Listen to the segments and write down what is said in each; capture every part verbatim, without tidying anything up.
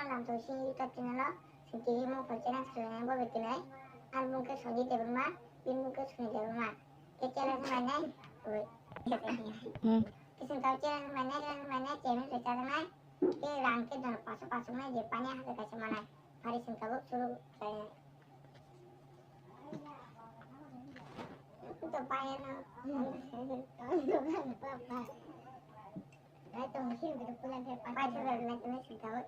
Lamtui sing YouTube channel o sing tv mung phai channel swlainai bo bai twnai. Ang mung khe Sanjit Debbarma, bini mung khe Sunil Debbarma. Khe channel swlainai, oi. Hmm. Khe sing tao channel swlainai, channel swlainai, channel swlainai. Khe rang khe dono paso paso nai je pani hajar kaisa manai. Hari sing tabuk suru khlainai. Ito pa yan o. Ito pa pa. Ito machine ko pula de pa. Paisa rok na tumi sing tabuk.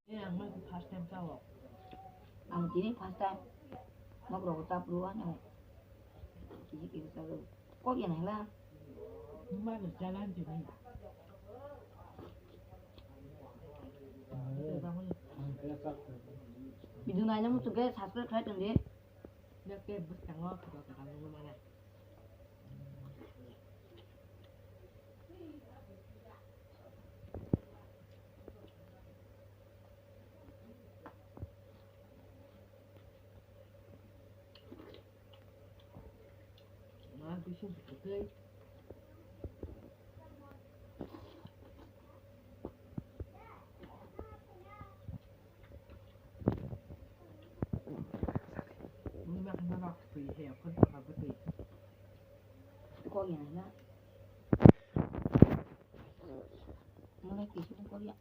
Eh, ang ma first time sao. Ang tini first time. Nok rok tap ruan ang. Kiji kiji sao. Kok ya nang la. Ma no jalan jini. Video naina muchung khe subscribe khlai tong di. Nok te bwskango photo kwtal nukwi mano. Ma bising kwtwi. Nima khna rok twi he khon ta ba twi. Ko ya na. Mana kisu ko ya.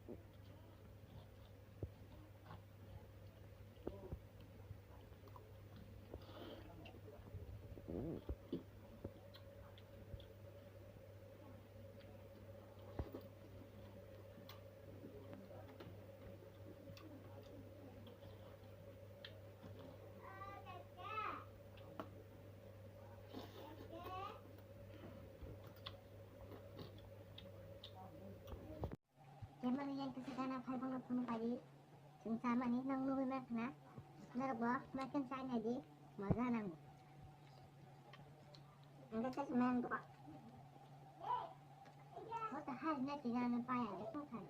Kemani yang kisa gana phai bangno phunu pari. Chwng chamani nang nugwi mankha na. Norok bo maikhen chai naidi, moja nango. Ang khe chai mango. Bo ta hai na tina na paya de ko khan.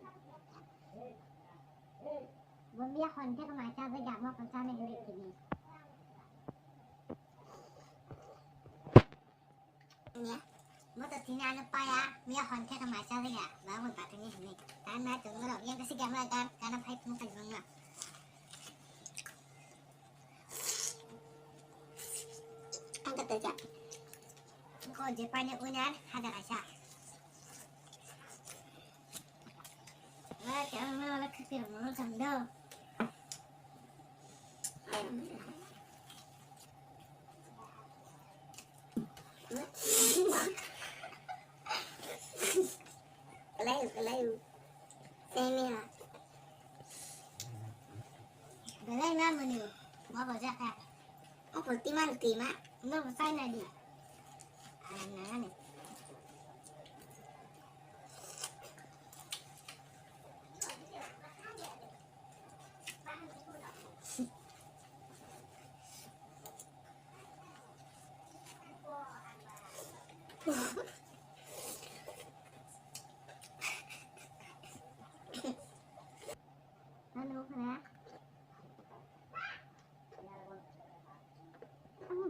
Bo miya hon khe ma cha ga mo ko cha ne hiri kini. Nya, mo to tini ano paya, miya hon khe kama cha ya, ba mo ba tini hini. Tan na chungo ro, yang kasi gamla gan, kana phai phung kai bang na. Ang kata ja. Ko je pani unyar, hada kaisa. Wah, kamu malah kekir mau sando. Kalayu, kalayu. Semi ha. Belai ma menu. Ma baja ka. Apa timan tima? Nor besai nadi. Anani. Hello, khna.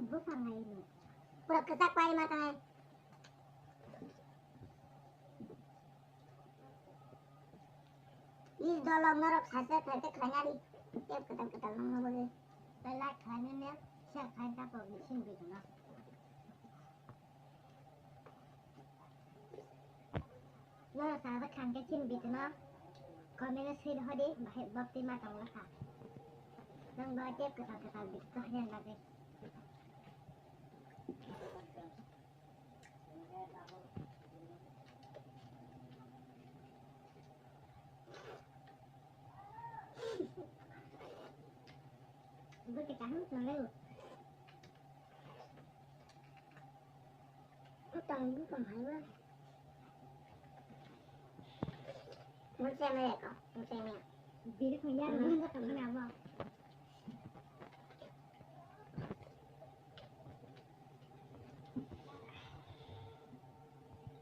Bwsang hai no. Pura kwchak pai ma tanai. Is dolok norok sacha sacha khainari. Tep kwtal kwtal nang no bole. Tei like khainani, share khain ta pok ni sin video no. Norok sacha khang khe sin video no. Comment o swi hodi, bahai bok twi ma tong lakha. Nang ba tep kwtal kwtal video khainani bagwi. Bwtwi kaham tonglaio. Tong bwkang hai ba. Muchai maya ko, muchai maya. Biri kaya, hmm, biri kaya abo.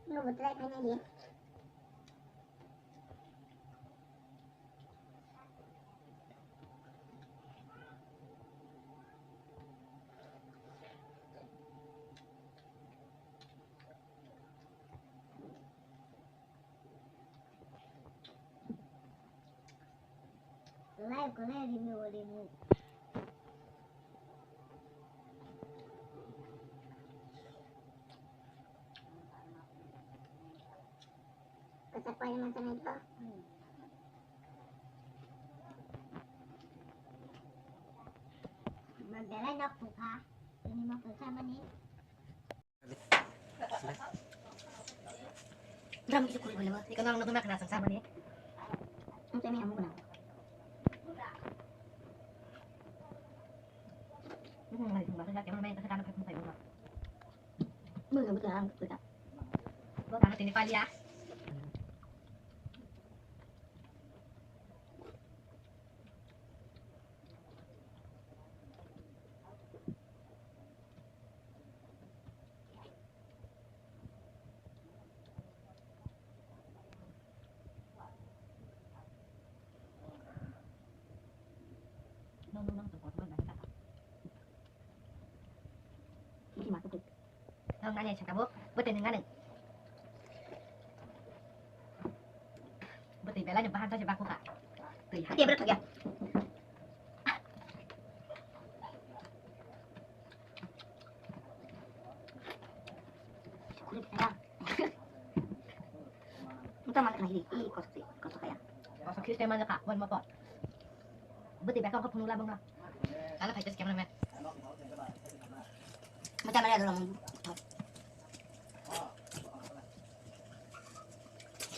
Nunggu try khaina di. Live ko live review review. Kachak pai ma tanai to. Belai nok thukha. Ini ma pulsa mani. Ram kisi kuri boleh, ikan orang nonton makan asam sama ni. Ang kami ang muna. Hmm, lagi sembah saja, kamu main ke sana, kamu saya muna. Muna, muna, muna. Bukan ini pali ya. Ang nanya sa kabo, betul ni ngani. Betul bela ni bahan saja baku ka. Tui ha. Dia betul ya. Muta mana kena hili, i kosok si, kosok kaya. Kosok kis tema jaka, wan mapot. Betul bela kau punula bang na. Kalau fighter cameraman. Muta mana ada orang.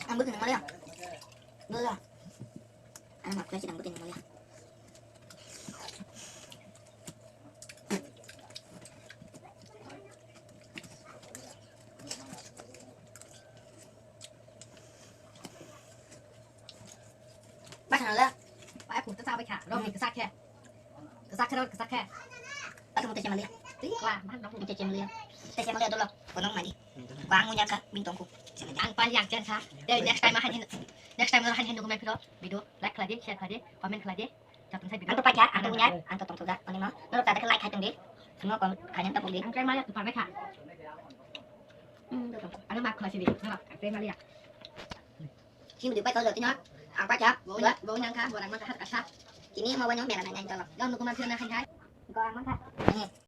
Ang buti nang maliya. Dula. Ang mak kuya sidang buti nang maliya. Basa nang la. Ba aku ta sa ba kha. Rom ni ta sa kha. Kwchak khe, kwchak khe. Ake mo tei chamaliya. Tei kla, ma nang. Tei chamaliya. Tei chamaliya dolo. Kono mani. Bang mo nyaka bing tongku. Ang pan yang chen kha. Dei next time han hin. Next time han hin nukmai phiro. Video like khlai di, share khlai di, comment khlai di. Jatong sai video. Ang to paikha, ang to unya, ang to tongthoja. Ani ma. Norok ta like khai tong di. Simo kom khainang ta bung di. Ang chamaliya tu parbai kha. Hmm, betul. Ano ma khlai si di. Norok chamaliya. Sini di paikha jatino. Ang paikha. Bo, bo nang kha, bo rang ma kha kasa. Sini mo bo nyong mera nang nang tolo. Dong nukmai phiro na khan khai. Ko ang ma kha. Ni.